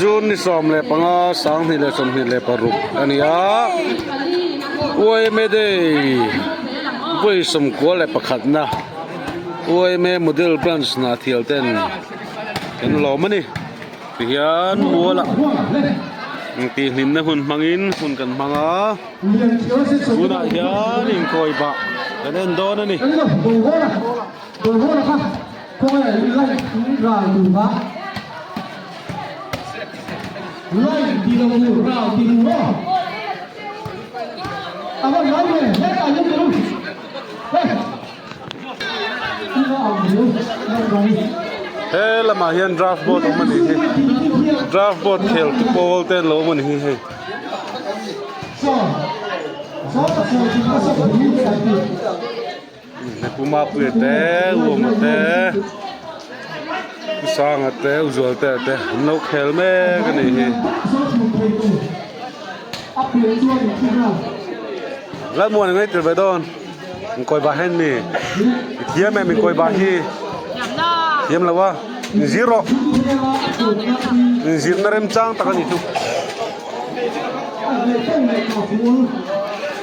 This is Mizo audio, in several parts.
June ni 15 2026 a ni a, YMA Day vawi 91 na YMA Model Branch hna thial ten kan lawm a ni. Tihian mualah intihhlimna hun hmangin hun kan hmang a, tunah hian inkawibah kan en dawn a ni. He lamah hian draft board awm a nih hi draft board khel tu pawl te an lo awm a ni hi hei. Pu Mapuia te U Awma te Pu Sanga te U Zualtea te an lo khel mek a nih hi. Lalmuan a ngaihtir ve dawn. Inkawi bah hian mi i thiam em inkawi bah hi thiam lo a inzir rawh inzirna remchang tak a ni chu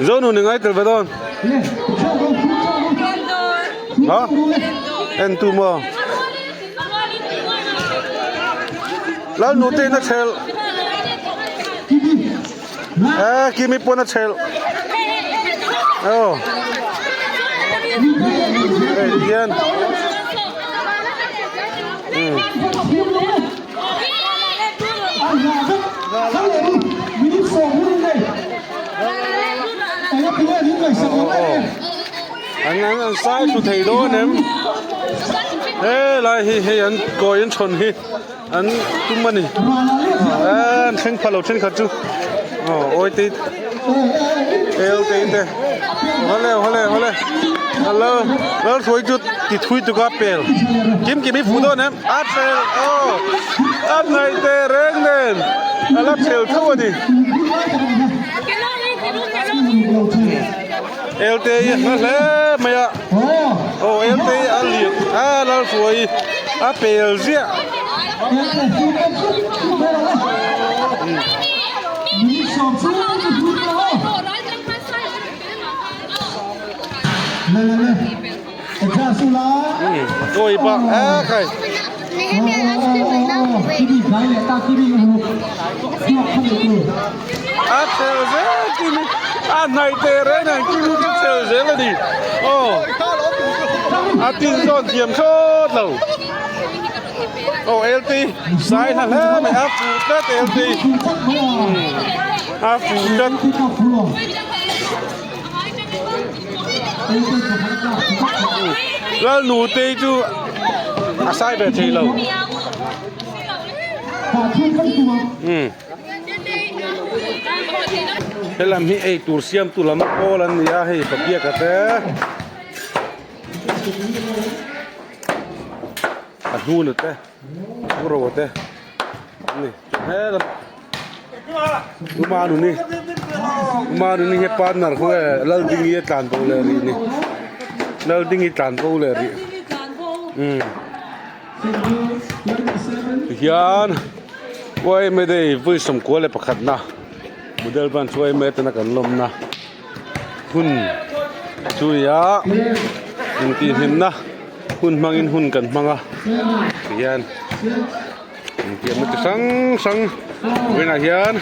Zonun i ngaihtir ve dawn ha en tu maw Lalnute in a chhelh Eh, Kimi pawn a chhelh. Oh. Hei hian. Hmm. An an an sai thu thei dawn em. He lai hi hei an kawi an chhawn hi. An tum a ni eh an thleng pha lo thenkhat chu aw awi te el te te hawle hawle hawle hello lalhruai chu ti thui tuk a pel kim kim hi fuh dawn em a tel aw a hnaih teh reng nen a la tel tho a ni el te hi a hla hle mai a. Aw ente hi a lian a lalhruai a pel ziah. Kawi pah a khai. A chhel zel kimi a hnaih teh reng ang kimi chu chhel zel a ni aw a tin zawn thiam thlawt lo aw LT sai hla hle mai a fuh tlat LT a fuh tlat. Lalnutei chu a sai ve thei lo. Helam hi ei tur siam tu lam pawl an ni a hei pabiaka te a hnuna te ro te an ni helam Umanuni Umanuni hi partner khu nge Laldingi a tlan bo leh rih ni Laldingi tlan bo leh rih umm tihian YMA day vawi 11 na model branch YMA atana kan lawmna hun chu a ni a intihhlimna hun hmangin hun kan hmang a tihian. Intiamna chi hrang hrang vawiinah hian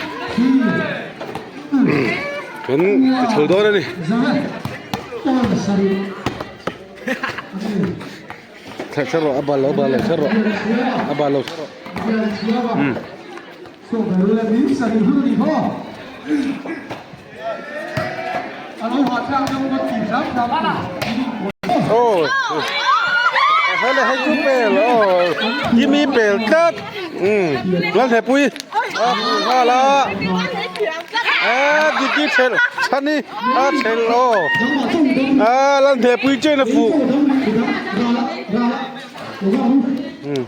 kan ti chho dawn a ni. Thla thla rawh a bal lo bal lo thla rawh a bal lo thla rawh umm. Aw hele hei chu pel aw kimi pel tlat umm Lalhlepui a hmu nghal a eh diki chhel chhani a chhel aw a Lalhlepui chen a fuh umm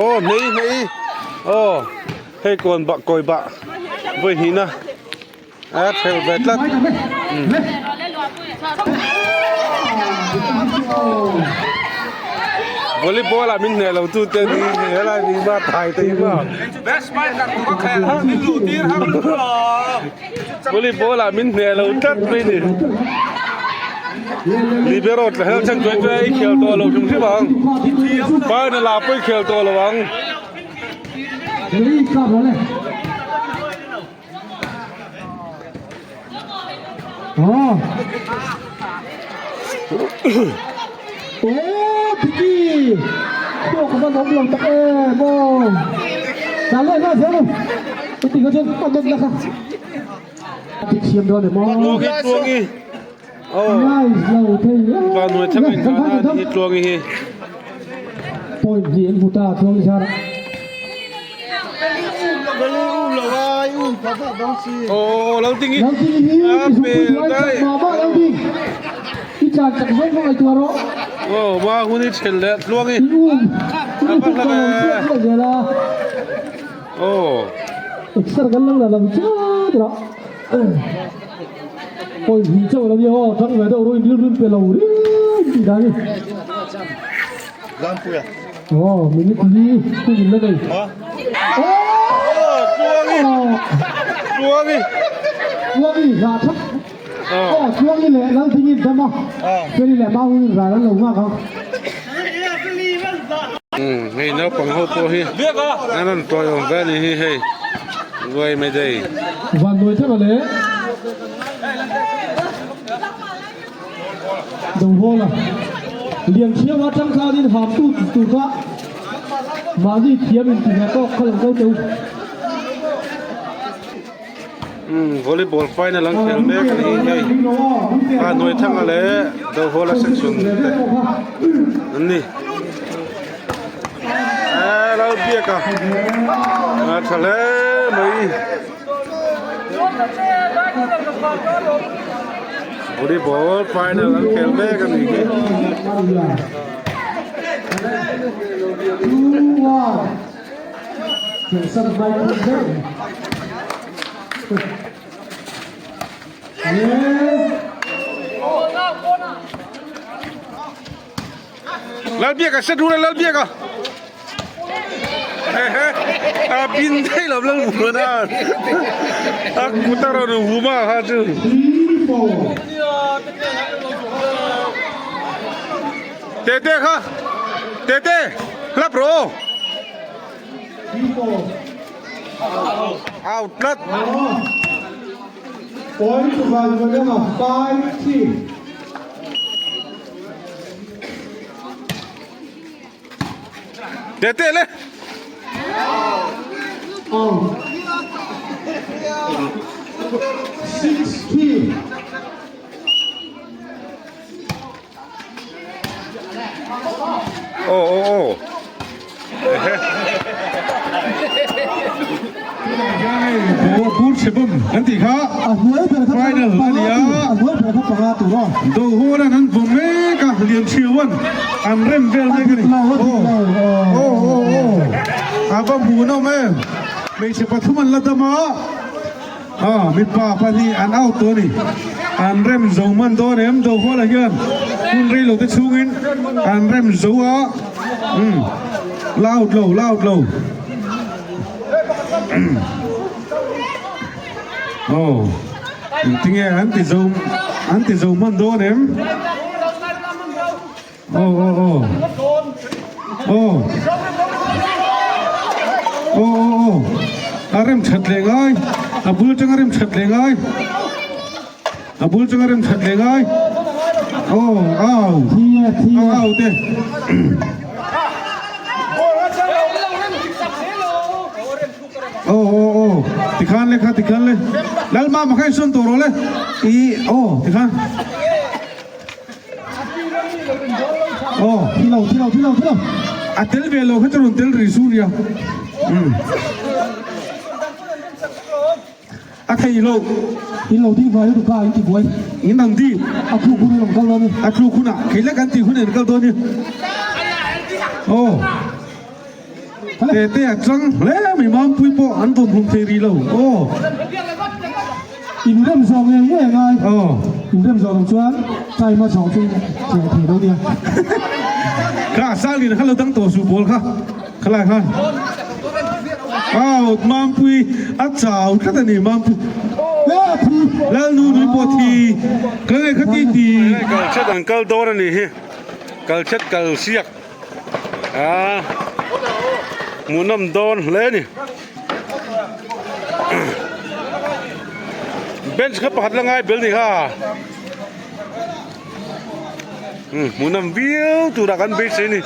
aw hnei hnei aw. Hei kawn bah kawi bah vawi hnihna a thleuh ve tlat umm. Volleyball ah min hneh lo tu te ni helai ni ma thai te hi ma. Volleyball ah min hneh lo tlat mai ni. Libero tla hel chang chuai chuai i khel tawh lo hrim hrim ang. Final ah pawh i khel tawh lo ang. Tluangi Tluangi aw Vannuai thlang a inzahna a nih hi Tluangi hi. Aw lo ding i a pel daih aw ma hun i then leh tluang i a va hla ve aw. Aw minute li hun in la nei. Aw Tluangi Tluangi Tluangi hla thap. Aw Tluangi leh Laldingi in dam a. Feli leh Maui in ral an lo nghak ang. Hei naupang ho pawh hi an rawn tawi awm ve a nih hi hei Uai Mayday. Van nawi theuh a le. Dohawla lian thiam atang khanin ham tu tur kha mahni thiam in ti ve tawk kha lo ko teu. Umm volleyball final an khel mek a ni hei a hnuai thanga leh Dohawla section te an ni eh Lalbiaka a tha hle mai. Volleyball final an khel mek a nih hi. Lalbiaka set ru le Lalbiaka a pin thei lo lal buan a a kut a rawn hum a kha chu tete kha tete hlap rawh out tlat. Point Vanvanama 5-3. Teh teh le. Out. 6-3. Oh oh oh. Final a ni a, Dohuaran an vaw mek a, Lianchhiawan an rem vel mek a ni. Aw aw aw a va hmuhnawm em, hmeichhe pathum an la dam a, mipa pahnih an out tawh a ni, an rem zo hman dawn em, Dohuala hian hun reilo te chhungin an rem zo a, la out lo, la out lo. Aw engtinge an ti zo an ti zo hman dawn em? Aw aw aw aw aw aw aw a rem that leh ngai a bul atanga rem that leh ngai a bul atanga rem that leh ngai aw au au te. Aw aw aw tikhan le kha tikhan le Lalmama kha insawn tawh rawh le i aw tikhan aw Thilo thilo thilo thilo a tel ve lo kha chu rawn tel rih su nia um a thei lo in lo ding vai lutuk kha in ti buai in ang di a thluk hun in rawn kal dawn ni a thluk hunah kei lek an tih hun in kal dawn ni aw. Tete a chang hle mai Mampui pawh an vawm hlum thei rih lo aw. In rem zawh ngei ngei a ngai. Aw. In rem zawh loh chuan time a zawh chu cheng thei lo nia. Kha Salin kha lo dang tawh suh ball kha khalai khan. Out Mampui a chau tlat a ni Mampui. Lalnu nui pawh thi ka nge kha ti ti. Kal chet an kal dawn a nih hi kal chet kal siak a hmuhnawm dawn hle a ni. Bench kha pakhat la ngai bel ni kha. Hmuhnawm viau turah kan beisei a ni.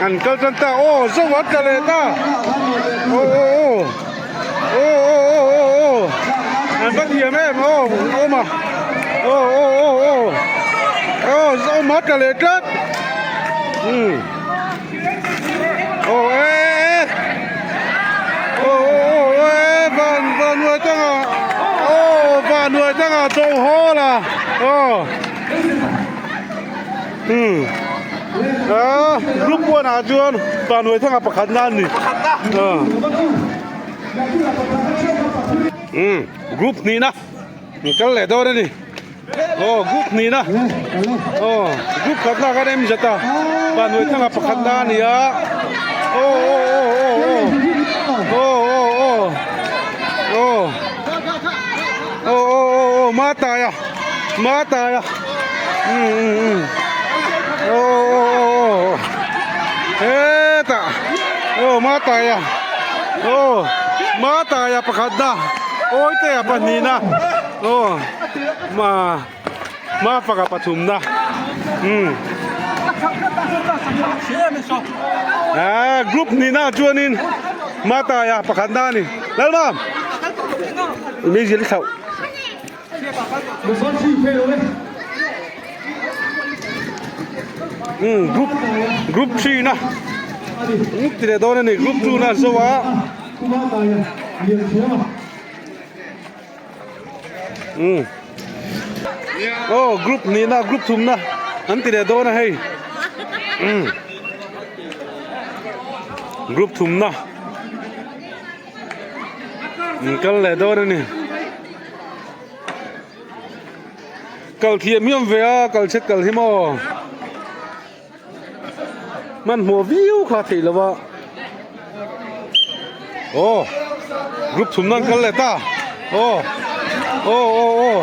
An kal tan ta aw zo a tla leh ta aw aw aw aw aw aw aw aw an va thiam em aw awm a aw aw aw aw aw awm a tla leh tlat aw e aw aw aw e van van nuai tanga aw van nuai tanga do hawl a aw. Umm ah group one ah chuan Panuai thanga pakhat na an ni ah umm group hnih na an kal leh dawn a ni aw group hnih na aw group khat na khan em zat a Panuai thanga pakhat na a ni a aw aw aw aw aw aw aw aw aw aw aw aw Mataia Mataia. Hetah aw Mataia aw Mataia pakhat na Awitea pahnih na aw ma Mafaka pathum na umm ah group hnih na chuanin Mataia pakhat na a ni Lalmam i meizial i thlauh. Umm group group 3 na ti leh dawn a ni group 2 na zo a umm aw group hnih na group thum na an ti leh dawn a hei umm group thum na an kal leh dawn a ni. Kal thiam hi awm ve a kal chhet kal hi maw hmanhmawh viau kha theih lo a aw group thum nan kal leh ta aw aw aw aw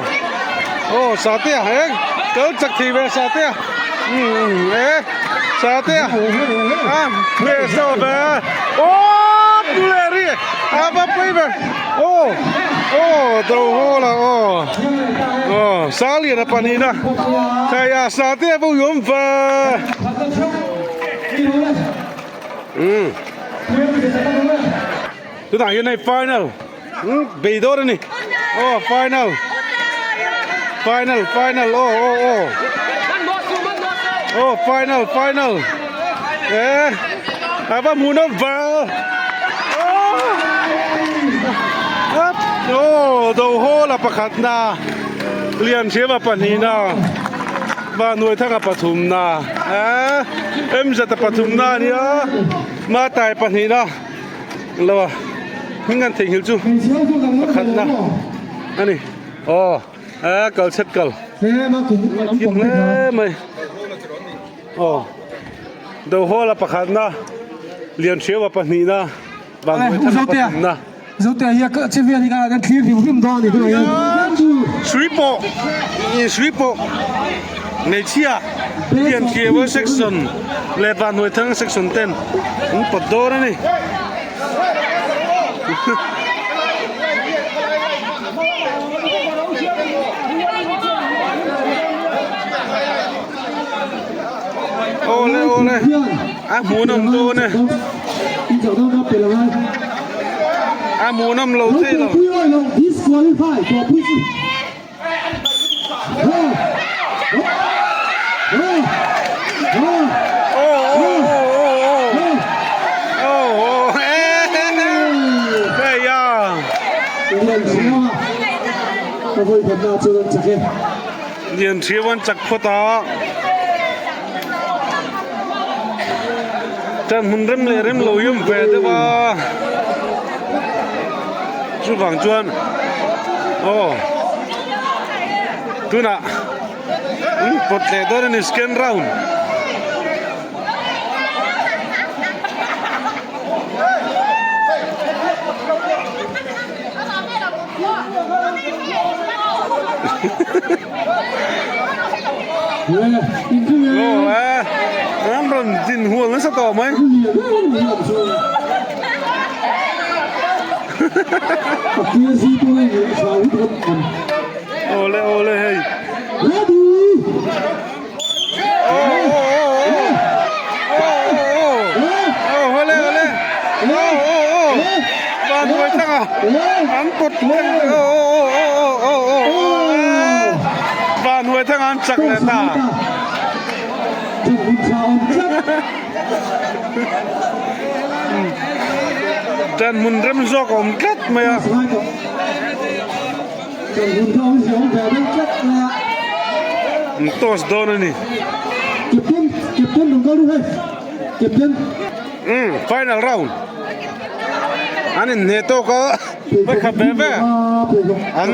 aw satea e kal chak thei ve satea umm e satea a ve saw ve aw tule ri a va pui ve. Aw aw do haw la aw aw Saliana pahnih na thei a sa te a bo yawm va umm tunah hian hei final umm bei dawn a ni aw final final final aw aw aw aw final final e a va hmuhnawm va. Aw do hawl a pakhat na Lianhriama pahnih na Vannuaithanga pathum na eh Mzata pathum na a nia Matai pahnih na lo a hming an theihnghilh chu pakhat na a ni aw eh kal chhet kal thiam hle mai aw do hawl a pakhat na Lianhriama pahnih na. Zotea hi a che vel hi kan thlir hrim hrim dawn a ni tunah hian. Sui pawh sui pawh hmeichhia hian Thiawa section leh Vanhnuaithang section ten an pawt dawn a ni. Awle awle a hmuhnawm dawn e. A hmuhnawm lo thei lo. Lianhriau an chak phawt a. Tan hmun rem leh rem lo hi awm ve deuh a chuvang chuan aw. Tunah an pawt leh dawn a ni second round. Aw e an rawn din hual nasa tawh mai. Awle awle hei. Tan hmun rem zawk a awm tlat mai a. An toss dawn a ni. Umm final round an inhneh tawk a vawikhat ve ve an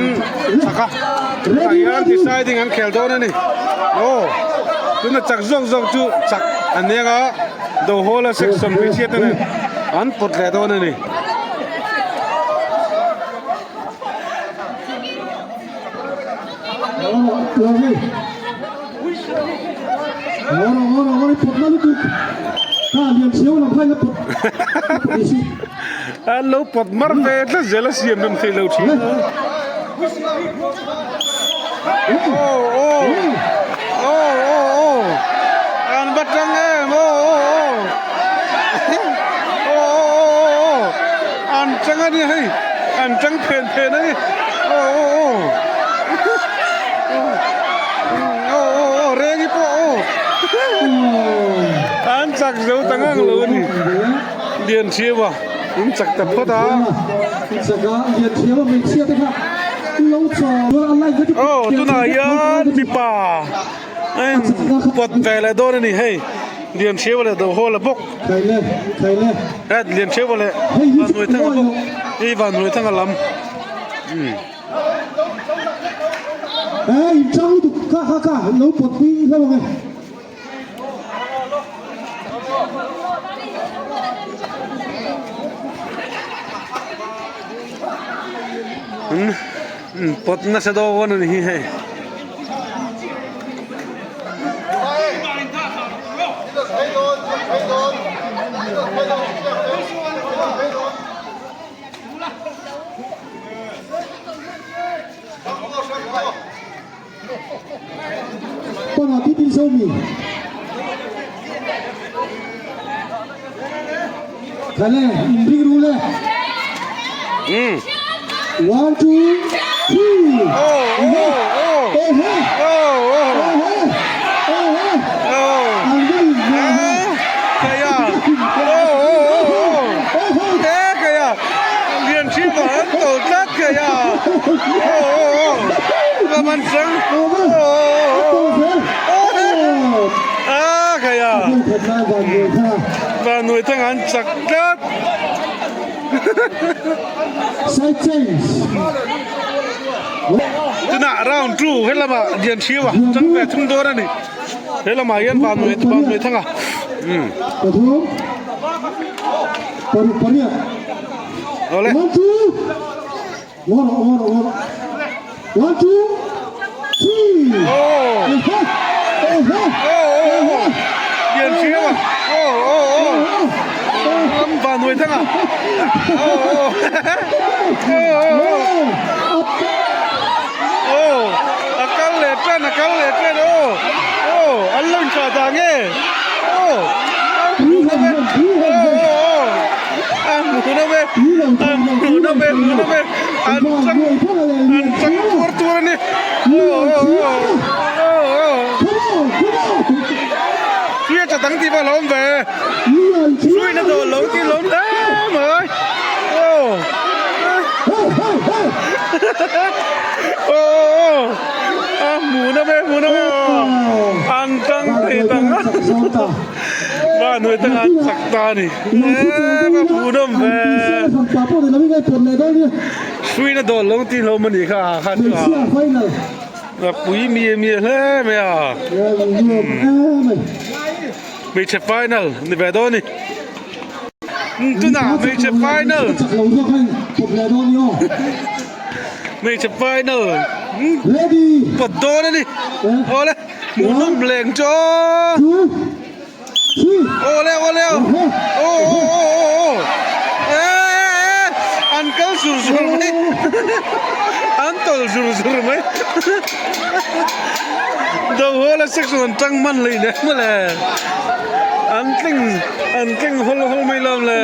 chak a tah hian deciding an khel dawn a ni aw tuna chak zawk zawk chu chak an eng a dohawla section hmeichhia te nen an pawt leh dawn a ni. An lo pawt mar ve tlat zel a siam rem theih lo thin a. Aw aw aw aw aw an va tang em aw aw aw aw aw aw an tang a ni hei an tang phen phen a ni aw aw aw aw aw aw rengi pawh aw an chak zo ta ngang lo a ni lian thiam a in chak ta phawt a aw tunah hian mipa a in pawt ve leh dawn a ni hei lian thiam leh do hawl a bawk het lian thiam leh vanhnuai thanga bawk hei vanhnuai thanga lam. An pawt nasa dawn a ni hi hei. Tunah round 2 helama Lianhriwa chang ve thung dawn a ni. He lamah hian Vannuai Vannuai Thanga umm. Awle. Aw. Aw aw aw. Lianhriwa aw aw aw. Vannuai Thanga aw aw. Aw aw aw. Aw a kal leh tan a kal leh tan aw aw an lo inchah dah nge aw a hmuhnawm e aw aw a hmuhnawm e a hmuhnawm e hmuhnawm e an chang an chang tuar tuar a ni aw aw aw aw hriat a dang tih pawh a lo awm ve hruaina dawh lo tih a lo awm hle mai aw. Aw a hmuh na ve hmuh na ve aw an tang thei tang a van hnuai tang an chak ta a ni e va hmuh nawm ve hruina dawn lo tih hlawm a nih kha ha kha chu a. A pui mia mia hle mai a. Hmeichhe final ni ve dawn a ni. Tunah hmeichhe final. Hmeichhe final pawt dawn a ni. Awle hmuhnawm leng chu aw. Awle awle aw aw aw aw eee an kal zur zur mai an tawlh zur zur mai do hawl a section an tang hman hlei nen mawle an tling an tling hawl hawl mai lawm le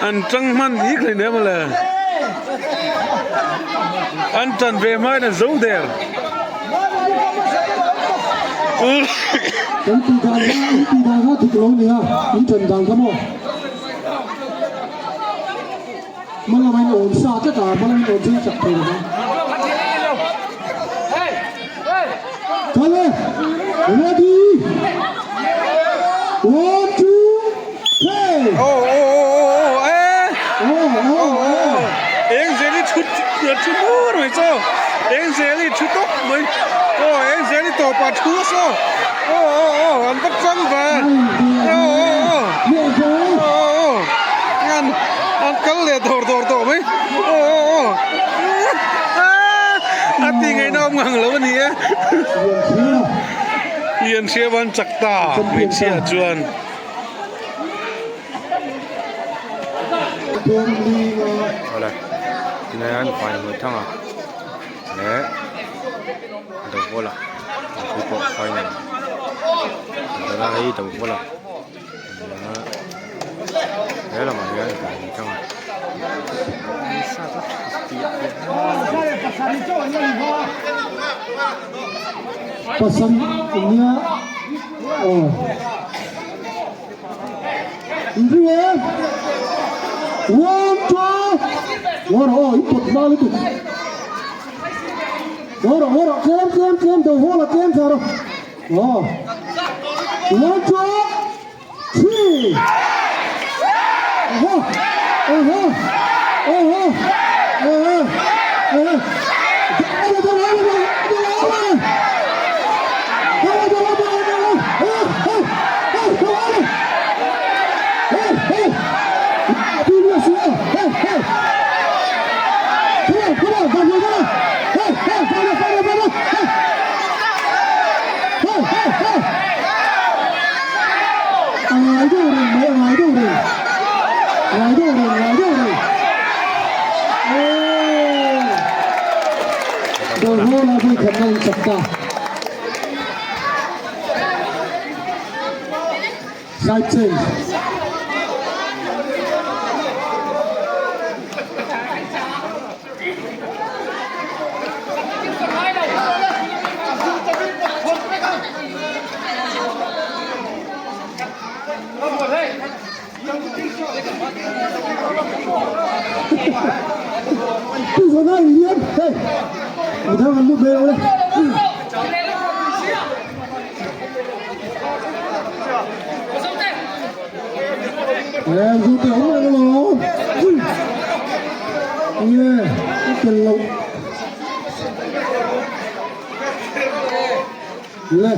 an tang hman bik hlei nen mawle an tan ve hmain a zo der. Kan tih dan kha in tih dan kha dik lo nia in tan dan kha maw hma lama in awm sa tlat a hma lama in awm chu in chak thei lo ang. Kale ready one two three. Oh oh oh oh eh oh oh oh eng zel i thut thu mur mai chaw eng zel i thu tawp mai aw eng zel i tawpah thu a saw aw aw aw an va chang ve aw aw aw aw aw an an kal leh dawr dawr tawh mai aw aw aw a ti ngaihna awm ngang lo a ni e Lianhria van chak ta hmeichhia chuan. Awle tunah hian Vaingawi thanga leh Dovawla hei pawh final tuna hei Dovawla he lamah hian Vaingawi thanga Pasarih nia aw. One two ngawr aw i pawt hma lutuk ngawr ngawr tlem tlem tlem do hawl a tlem thar aw one two three oho oho oho oho oho Side change. Pu Zona in liam hei midang an lut ve lo le. Em zu te awm reng alawm. Nge a tel loh. Le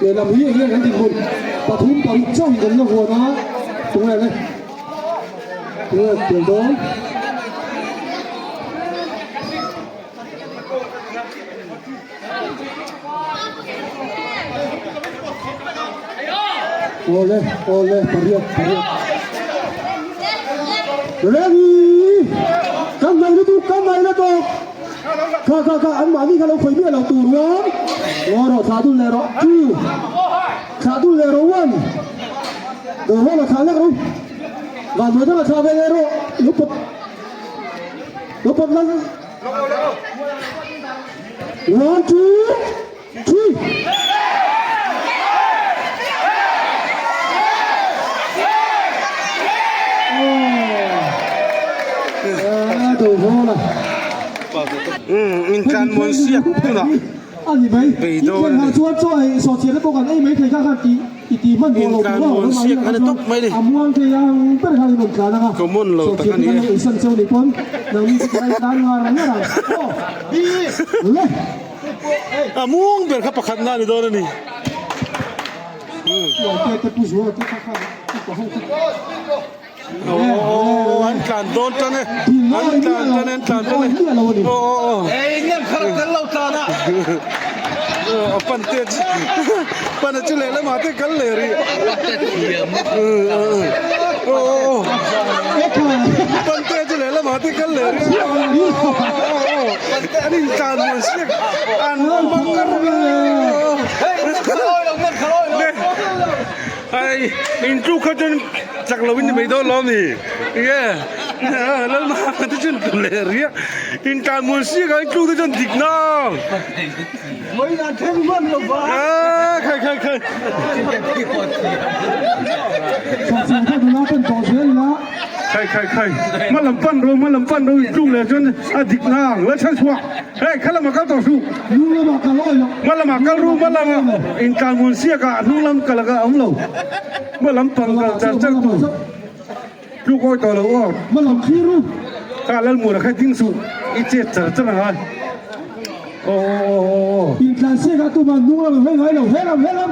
lehlam hi enge kan dinhmun pathum paruk chauhin kan la huan a tunge le tunge tel dawn. Awle awle pariat pariat Ready kan mai lutuk kan mai lutuk kha kha kha an mahni kha lo khawi miah lo tur one ngaw rawh thlah dul leh rawh two thlah dul leh rawh one dawr ho la thlah lek rawh van hnuai dangah thlah ve leh rawh lo pawt lo pawt lan One, two, three. In tlan muan siak tunah Ani mai. Beidawn a ni. Chuan chaw ei sawhchian te pawh kan ei mai thei kha khan tih. Inkan muan siak a ni tawp mai a ni. Common lo tak a ni e. A muang ber kha pakhat na a ni dawn a ni. Aw an tlan dawn tan e an tlan tan e an tlan tan e aw aw aw a pan te pan a chu lehlamah te kal leh rih aw aw pan te chu lehlamah te kal leh rih aw aw aw an intlan muan siak an mang Ai in tluk kha chuan chak lo in ni mai dawn lo ami nge lalma te chuan tu leh ria in tlan muan siak a in tluk te chuan dik na a khai khai khai khai khai khai hma lam pan ro hma lam pan ro in tluk leh chuan a dik na ang la chhan chhuak hei kha lamah kal tawh suh Hma lamah kal ru hma lamah intlan hmun siak ah hnung lam kal a awm lo hma lam pang kal char char tur tluk awi tawh lo aw kha lalmur a kha ding suh i chet char char ang a aw aw aw aw Intlan siak ah tumah hnung lam a hawi ngai lo he lam he lam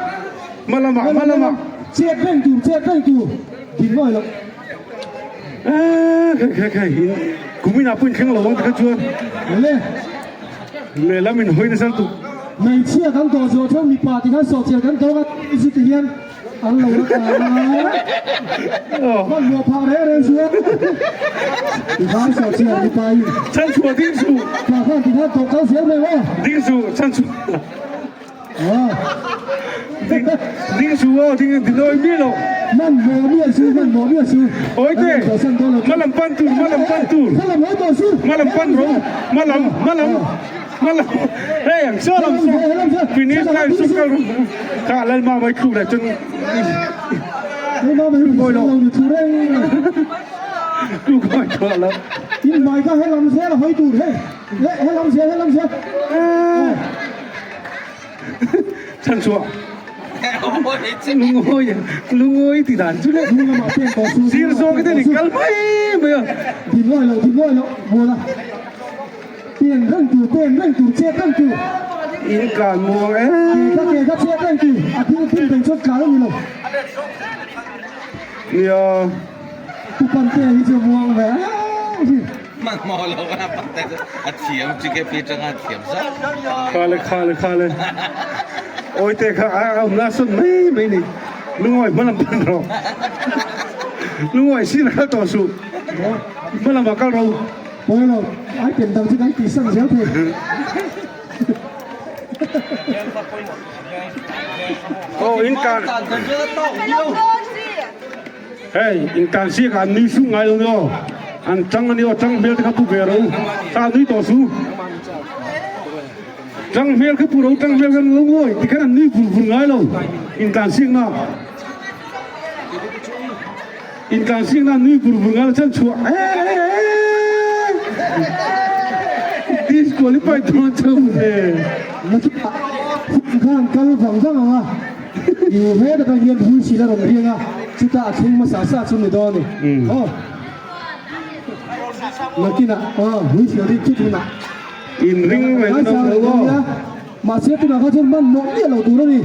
hma lamah hma lamah chet reng tur chet reng tur ding awi lo. Eee khai khai khai kumin ah pawh inthleng lo ang tikha chuan Le. Lehlam in hawi nasa lutuk. Hmeichhia kan tawh zawh chuan mipa ti khan sawhchian kan tawng a chu ti hian an lo la ta a. Hmanhmawh phah reng reng chu ti khan sawhchian mipa in. Chhan chhuah ding suh. Tah khan ti khan tawh kal zel mai aw. Ding suh chhan chhuah. Ding su aw ding ding awi mi lo. Hmanhmawh miah su hmanhmawh miah su. Awi te hmalam pan tur hmalam pan tur. Hmalam hawi tawh su. Hmalam pan ro hmalam hmalam hmalam hei ang saw lam saw finish line su kal ru ka lal ma mai thlu le chun. Lal ma mai thlu lo ni thlu reng. Tu koi thaw lo. In mai ka helam zel hawi tur hei. Helam zel helam zel. Chhan chhuah lungawi lungawi ti dan chu le sir zawng te ni kal mai mai a din lawi lo din lawi lo mual a pen reng tur pen reng tur chet reng tur in tlan muang e ke ka ke ka chet reng tur a thil thil beng chuan tlan a ni lo nia tu pan te hi chu muang ve Khale khale khale oi te kha a awm la sawn mai mai ni lungawi hma lam pan rawh lungawi sir a kal tawh suh hma lamah kal ro pawi lo ai pen dang chu kan tih san zel thei aw in kar Hei intan siak ah an nui suk ngai lo ni aw, an chang a ni aw, chang hmel te kha pu ve ro, kha nui tawh su, chang hmel kha pu ro, chang hmel kha lo ngawi ti khan an nui vur vur ngai lo, intan siak na, intan siak na an nui vur vur ngai lo chuan chhuah eeeeee disqualify dawn chauh ve. Khan kal vang vang ang a. I he takah hian Huisil a rawn riang a, chutah a thleng hmasa sa chu ni dawn a ni. Aw. Nakinah aw Huisil rik thut hunah. In ring reng an awm lo aw. Mahse tunah kha chuan hmanhmawh miah lo tur a ni.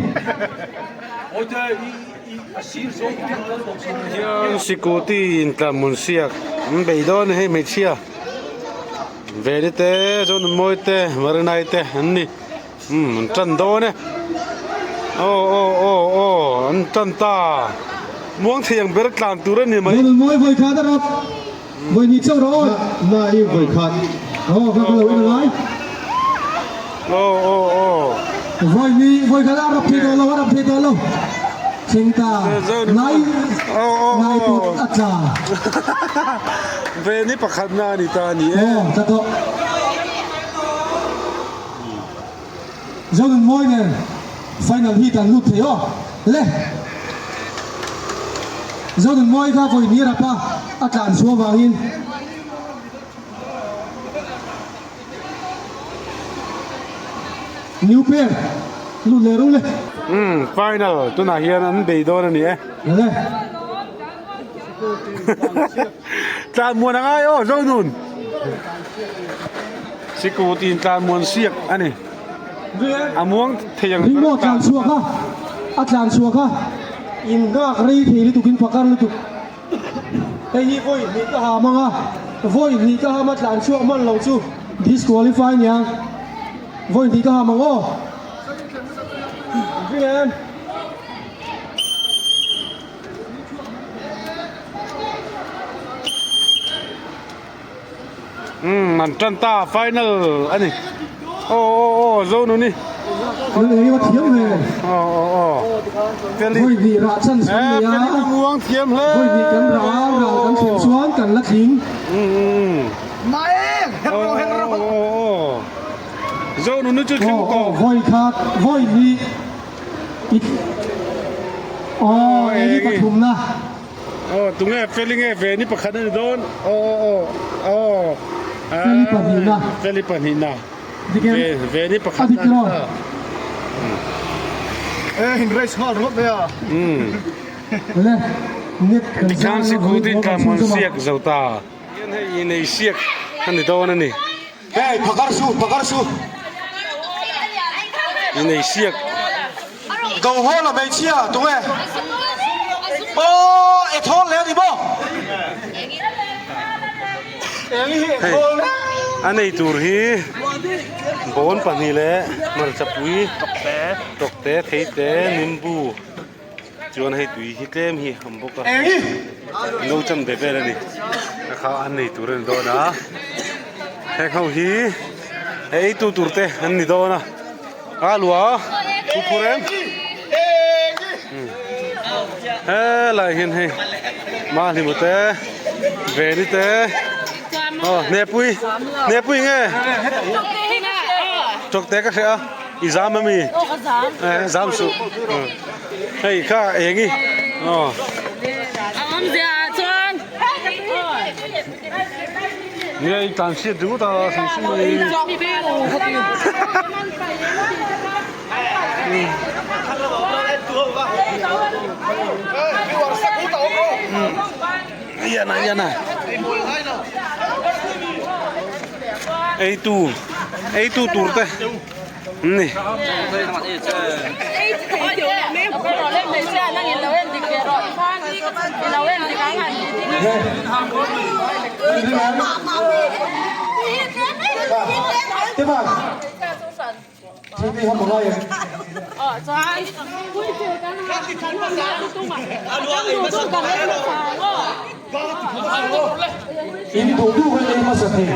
Hian sikuti intlanhmun siak an bei dawn a hei hmeichhia Veli te Zonunmawi te Marinai te an ni. Umm an tan dawn e aw aw aw aw an tan ta muang thei ang ber tlan tur a ni mai. Rawn mawi vawi khat a rap vawi hnih chauh rawh aw. Na i vawi khat aw ka ka lo en angai. Aw aw aw. Vawi hnih vawi khat a rap thei tawh lo a rap thei tawh lo. Thleng ta nai nai pawt a tla. Ve ni pakhat na a ni ta a ni e. Aw tla tawh. Zonun mawi nen final hi kan lut thei aw le. Zonun mawi kha vawi hnih rap a, a tlan chhuah avangin. New pair. Lut leh ru le. Umm final tunah hian an bei dawn a ni e. Le. Tlan muan a ngai aw Zonun. Sikut in tlan muan siak a ni. A muang thei ang. Ringmaw tlan chhuak a, a tlan chhuak a, in nghak rei thei lutuk in phakar lutuk. Hei hi vawi hnih ka ham ang a, vawi hnih ka ham a tlan chhuak hman lo chu disqualify nia. Vawi hnih ka ham ang aw. Ring em? Umm an tan ta final a ni aw aw aw Zonuni Lal eng emaw thiam ve aw aw aw Feli Vawi hnih rah chan chhan nei a Feli ka muang thiam hle Vawi hnih kan rah a ral kan thlen chuan kan la tling umm aw aw aw Zonuni chu tling tawh aw vawi khat vawi hnih aw eng i pathumna. Aw tunge Feli nge Veni pakhat a ni dawn aw aw aw Feli pahnihna Feli pahnihna Veni pakhat a ni ta e hin race nghal ringawt mai a le net kan Tikhan sikutin tlamon siak zo ta hian hei inei siak a ni dawn a ni Hey phakar su phakar su Inei siak Do hawl a hmeichhia tunge aw e thawl le ani maw Eng hi e thawl le A nei tur hi bawn pahnih leh hmarchapui tawkte theite nimbu chuan hei tui hi tlem hi a awm bawk a no chan ve vel a ni a kha an nei tur a ni dawn a heng ho hi ei tu tur te an ni dawn a. A lua thu phur em helai hian hei mahlimu te veni te aw hnepui hnepui nge chawkte ka hria i zam ami zam suh hei kha eng i aw. Nia i tlan hriat ringawt a hrim hrim mai. Ian a ian a ei tu ei tu tur te an ni. In duh duh kan ei hmasa thei.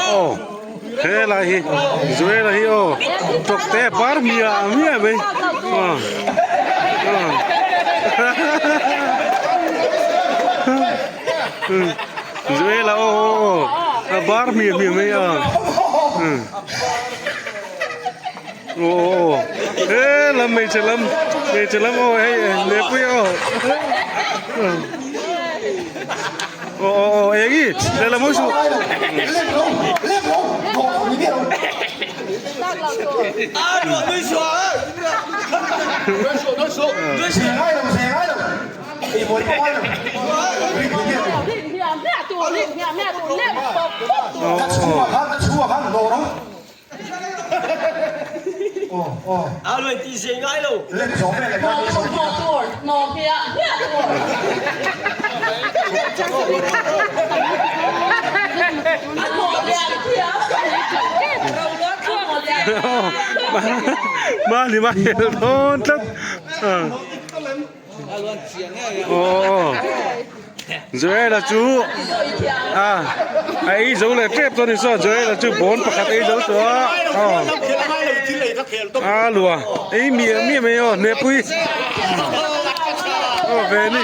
Aw helai hi Joel-a hi aw tawkte par miah miah mai aw Joel-a aw aw a bar miah miah mai a. Aw aw he lam hmeichhe lam hmeichhe lam aw hei lepui aw aw aw aw eng i lehlam hawi suh Mahni mah hel dawn tlat. Aw Joel-a chu a a ei zo leh tep chuan saw Joel-a chu bawn pakhat ei zo tawh a aw a lua ei miah miah mai aw hnehpui aw ve ni.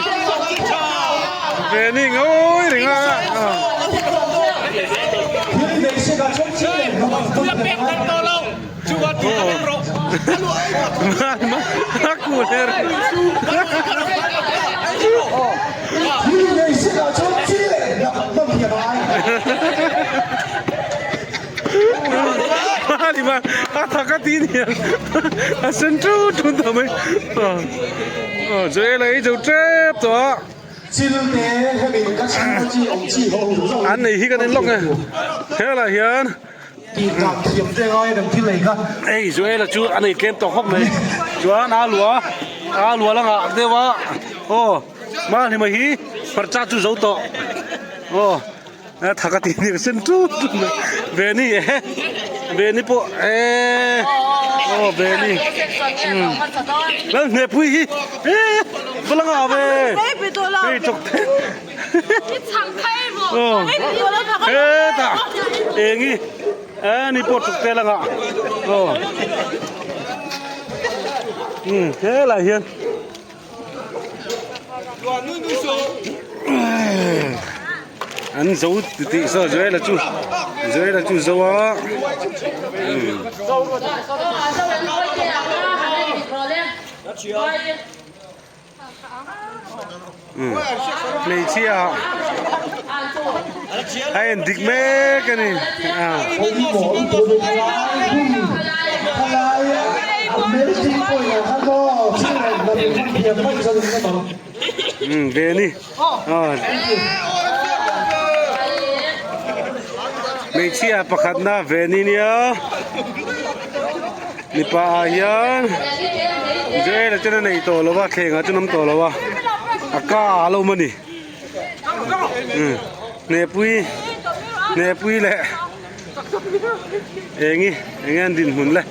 Veni ngawi reng a. A thak a ti nia a sen tut tut tawh mai Joel a ei zo tep tawh a an nei hi kan en lawk e helaiah hian Hei Joel-a chu a nei tlem tawh khawp mai chuan a lua a lua la ngah deuh a aw mahni mai hi hmarcha chu zo tawh aw a thak a tih hniak sen tut tut mai Veni e Veni pawh eee aw Veni umm Lalhnehpui hi eee va la ngah ve hei chawk te. Hetah eng hi ani pawh tuk te langah aw umm helaiah hian an zo titih saw Joel a chu Joel a chu zo a umm. Hmeichhia a en dik mek a ni ve a ni hmeichhia pakhatna ve ni nia mipa ah hian Joel a ten a nei tawh lo a thleng ah chuan a awm tawh lo a a ka ah a lo awm a ni hnehpui hnehpui leh eng hi eng nge an dinhmun le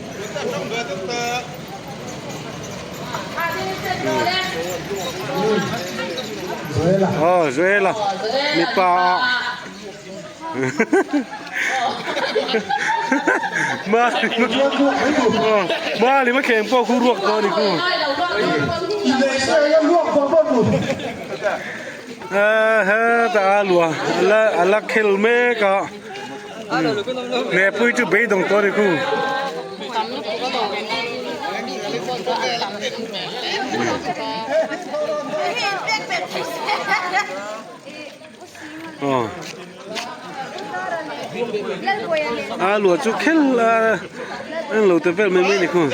aw Joel a mipa ah. Mali ma thleng pawh khu ruak tawh a ni khu. Hetah a lua a la khel mek a Hmehpui chu beidawng tawh a ni khu. Aw a lua chu khel a an lo ta vel mai mai ni khaw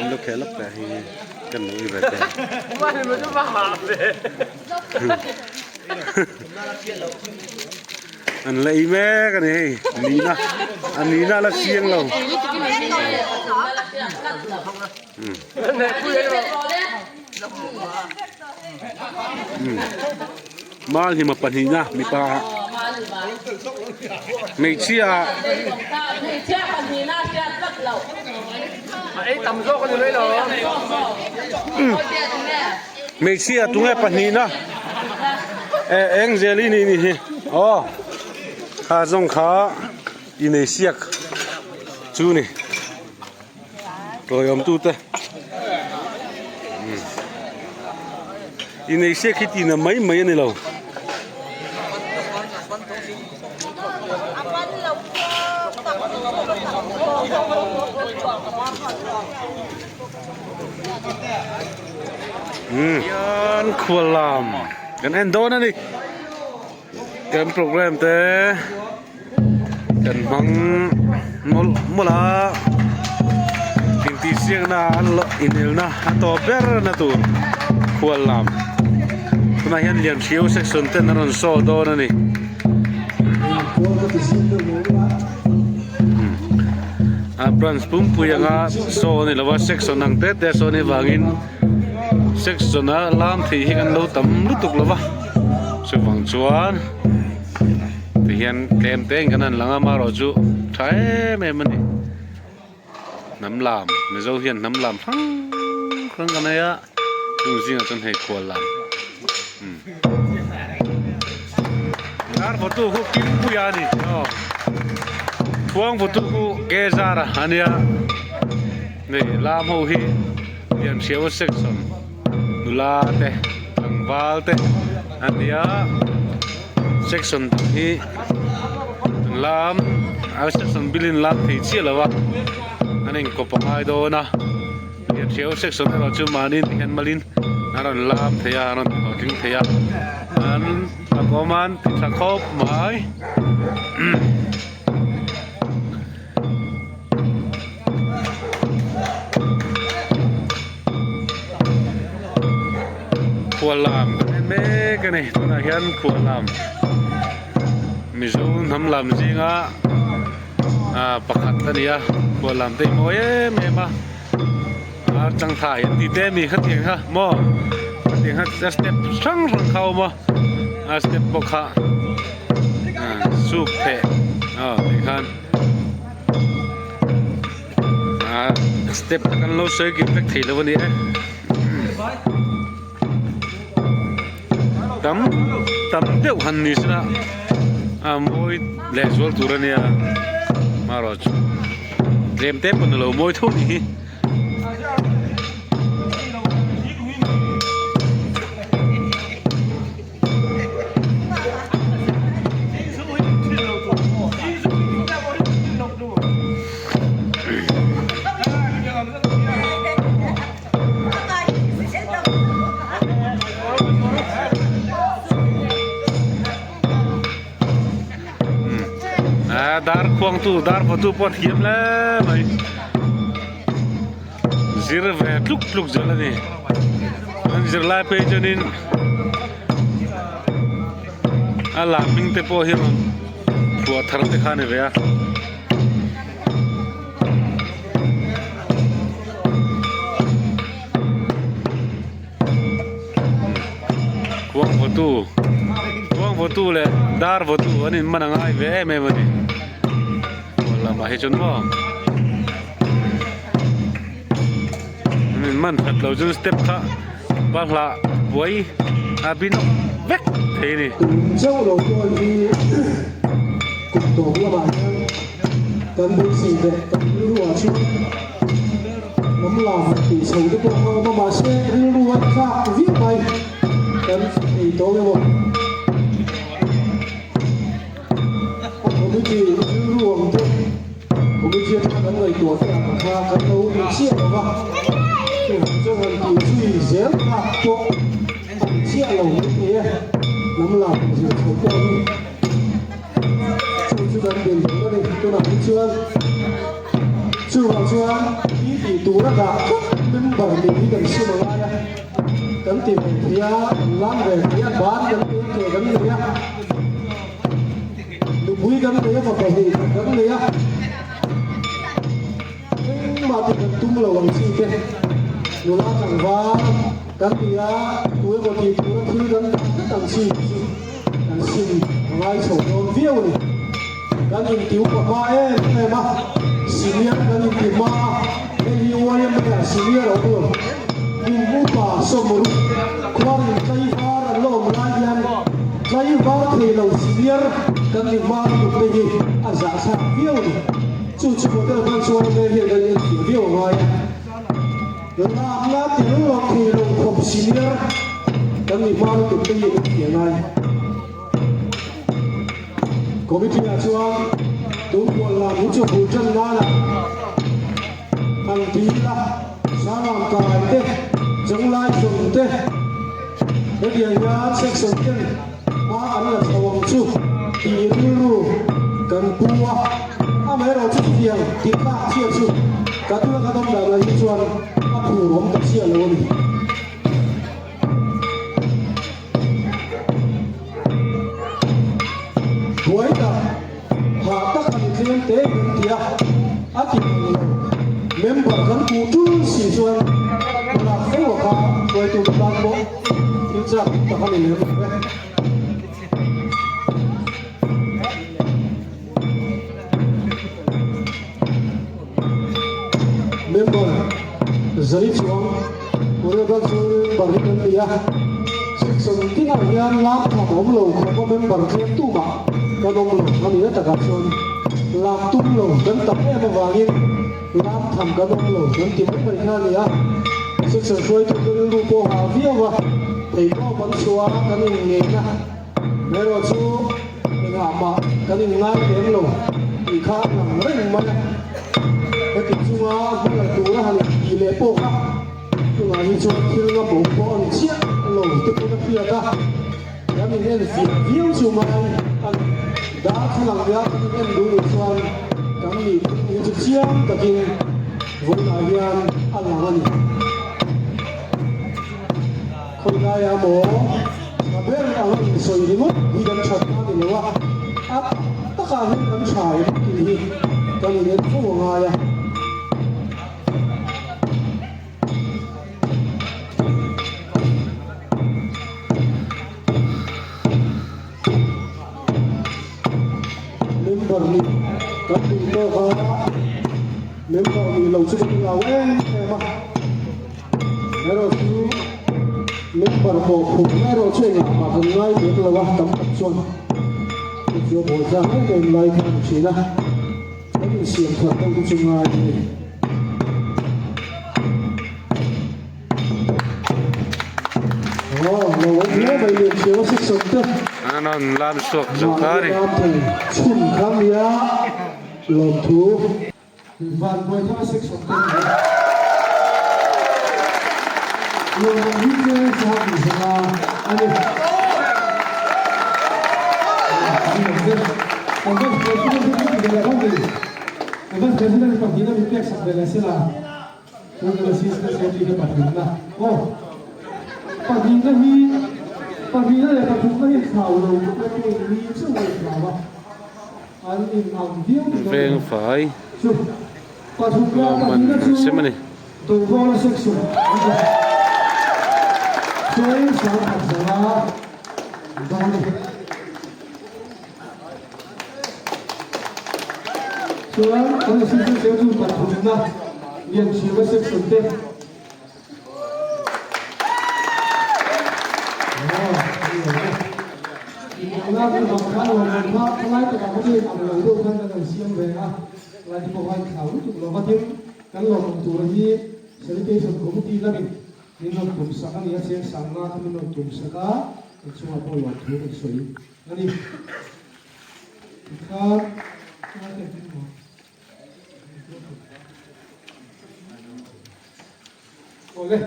an lo khel lawk ta hi kan lo i ve te. An la ei mek a ni hei nihna a nihna a la chiang lo. Malhima pahnihna mipa ah hmeichhia ah. Hmeichhia tunge pahnihna eh eng zel i nih nih hi aw kha zawng kha i nei siak chu ni tawiawm tute i nei siak hi tihna mai mai a ni lo. Hian khual lam kan en dawn a ni kan program te kan hmang mawlh mawlh a intihsiakna an la inelna a tawp ber na tur khual lam tunah hian Lianhriau section ten an rawn show dawn a ni. A branch pumpui anga saw a ni lo a section ang te te saw a nih vangin section a lam thei hi kan lo tam lutuk lo va chuvang chuan tihian tlem te in kan han lang a amaherawh chu tha em em a ni hnam lam mizo hian hnam lam hrang hrang kan nei a chung zingah chuan hei khual lam umm dar photo khu kim pui a ni aw. Khuang vutu khu ke zar a nia hei lam ho hi Lianhriau section nula te tlangval te a nia section dang hi lam a section bilin lam thei chiah lo a an inkawp a ngai dawn a Lianhriau section erawh chu mahni ti hian malin an rawn lam thei a an rawn hlawhtling thei a an a kawm an ti tha khawp mai. Khualam kan en mek a ni tunah hian khualam Mizo hnam lam zinga ah pakhat a ni a khualam te hi mawi em em a ar changthai an tih te a mi khatiang kha maw khatiang kha step hrang hrang kha a awm a a step pawh kha. Soup pheh aw tih khan ah step te kan lo sawi kim vek thei lo a ni e tam tam deuh han ni sela a mawi leh zual tur a nia marawh chu tlem te pawn a lo mawi tho ni hi. Dar khuangtu dar vawtu pawh a thiam hle mai zir ve tluk tluk zel a ni an zirlai phei chuanin a lam hming te pawh hi rawn phuah thar te kha a ni ve a. Khuang vawtu khuang vawtu leh dar vawtu an in man a ngai ve em em a ni lamah hi chuan maw an in man that loh chuan step kha bahlah buai a bin vek thei a ni. Chauh lo pawh hi kum tawp lamah hian kan beisei leh kan rilru ah chuan hnam lam han tih chho te pawh a awm a mahse rilru a tlak viau mai kan thei tawh emaw a committee rilru ang te committee atanga kan ngaihtuah te ang kha kan lo ni chiah lo va chuvang chuan han tih zui zel tlak pawh a ni chiah lo mai thei e hnam lam zir chho pawh hi. Chu chu kan bel tur a ni. Tunah hi chuan chuvang chuan hi tih tur a dah tlat member nih hi kan sim a ngai a, kan ti ve thei a, kan lam ve thei a, ban kan nei a, ke kan nei a, nupui kan nei a, fapa hnih khat kan nei a, engmah tih kan tum lo ang chi te nula tlangval kan ti a, tu emaw tih tura thil kan dah tlat ang chi chu. Kan sim a ngai chho dawn viau a ni. Kan inti upa hma em em a, senior kan inti hma a, hei hi YMA ah senior a awm lo. Kum upa sawmruk khuarin tlaivar an la awm lai hian tlaivar thei lo senior kan ni hma lutuk te hi a zahthlak viau a ni. Chu chu hotel khan chuan YMA hian kan inenfiah viau a ngai a. Lamna tel lo thei lo khawp senior kan ni hma lutuk te hi an ti ngai. Committee ah chuan tunpuan lam hi chu bul tan nana han ti ila Saram kai te, Changlai zawn te hetiang hian section ten hma an la chho ang chu tih rilru kan pu a, amaherawh chu chutiang tih tlak chiah chu ka tuna kan awm dan ah hi chuan a phur awm ta chiah lo a ni. Buai tak, hah tak a ni tlem te kan ti a, a ti ang lo. Member kan kuh tul si chuan lak fo a kha hruaitu te tan pawh thil chak tak a ni lem lo ve. Member Zari chuang Honorable chu member hi kan ni a, section tinah hian lam tham awm lo khawpa member tlem tumah kan awm lo a ni a takah chuan. Lam tum lo kan tam em avangin lam tham kan awm lo kan ti mai mai kha a ni a. Section hruaitute rilru pawh hah viau a, theihtawp an chhuah a kan inngeihna erawh chu engah mah kan inngai lem lo tih kha a lang reng mai a. Heti chunga hmala tura han intih leh pawh kha tunah hi chuan thil ngamawm pawh a ni chiah lo te pawn a hriat a. Kan in en fiah viau chu mai a ni. Darthlalang nia kan in en duh nih chuan kan nih phung hi chu chiang takin vawiinah hian a lang a ni. Khawilaiah maw tha ber anga insawi ringawt hi kan that na ni lo a, a tak takah hian kan tha em tih hi kan in en fo a ngai a. Member nih kan duh tawk a, member nih lo chu kan inau em em a, erawh chu member mawhphurhna erawh chu engah mah kan ngai lem lo a, tam tak chuan chu chu a buaithlak em em lai kha a ni thin a, kan insiam that deuh te chu ngai a ni. An rawn lam chhuak zo ta a ni. Tuna assistant secretary te pathumna aw pahnihna hi pahnihna leh pathumna hi thlau lo na peng ni chauh a inthlau a an in ang viau ni dawn Veng fai chu pathumna lawmman pahnihna chu sem a ni. Dawngvawla section an ni chuan sangkhat zanga dawn a ni. Chuan kan assistant secretary pathumna Lianchhiava section te Inawmna kan vang khan lawmawm kha palai takah kha chuan ang lo deuh khan kan han siam ve a, lai te pawh khan thlau lutuk lo va tin kan lawmawm tura hi sanitation committee lamin min rawn tum sak a ni a, cheng sangna kha min rawn tum sak a, kan chungah pawh lawmthu kan sawi. A ni. Tikhan Awle.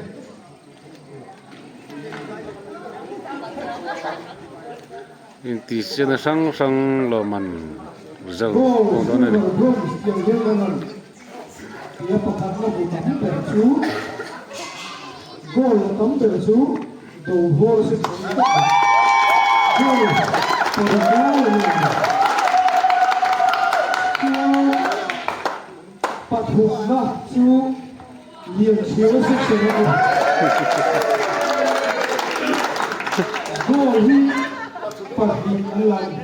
Intihsiakna hrang hrang lawmman result pawh dawn a ni. Goal a tam ber chu do hawl a si thei tak a, goal pawh ngai a ni ang. Chuan pathumna chu Lianchhiau section a ni. Goal hi pahnih an la a ni.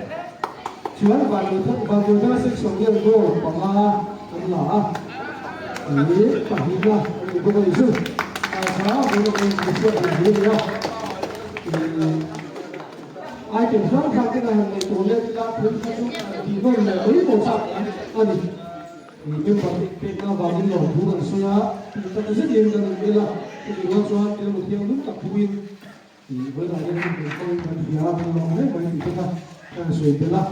Chuan Vannuithanga section hian goal panga an la a. Ih pahnihna a nih bawk a ni chu. Kha vawiin ang in hriat ve hle a ni a. Ih item hrang hrang te kan han neih tawh let ila thil kha chu han tih nawn leh mai pawh chak a ni. Ih member te pekna avangin lawmthu kan sawi a, tih tak zetin kan inbel a, chutih rual chuan rilru thianghlim tak phuin Ih vawiinah hian kan hmuh pawhin kan hria a, kan lawm hle mai tih te kha ka han sawi belh a.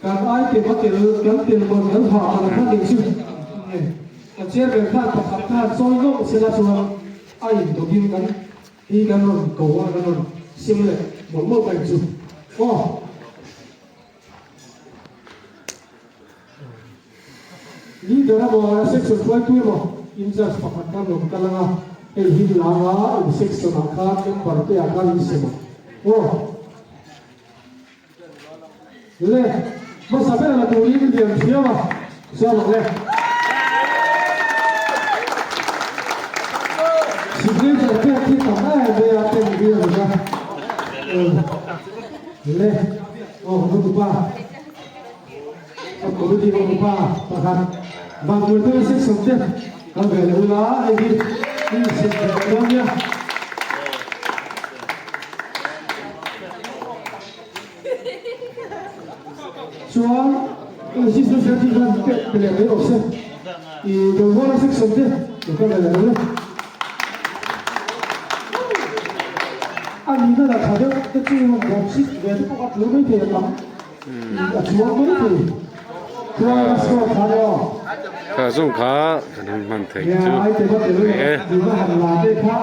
Kan item a tel, kan tel man kan hah kan kha nih chu nge kan chairman khan pakhat khan chawi nawk sela chuan a indawtin kan hi kan rawn ko a, kan rawn sim leh mawlh mawlh mai chu aw. Leader emaw section hruaitu emaw in-charge pakhat khan rawn kal anga hei hi langa in section ah khan member te ah khan in sem ang aw. Le hmasa ber la turin lian thiam a chuan ang le. Signature pek hi tam em mai a pen hi a ni a. Le aw hotupa. Committee ho upa pakhat Vanduaitawna section te kal ve leh ula hei hi in sem ve leh dawn nia. Chuan Assistant secretary khan pek pe leh mai rawh se. I Dawlhuala section te lo kal leh lo le. A nihna la tha deuh te chu bawm sik ve te pawh a tul mai thei ang. A chuang mai thei. Chuan a score kha le aw. Kha zawng kha kan han hman theih chu. Ai te va tel E. nihna han la te kha.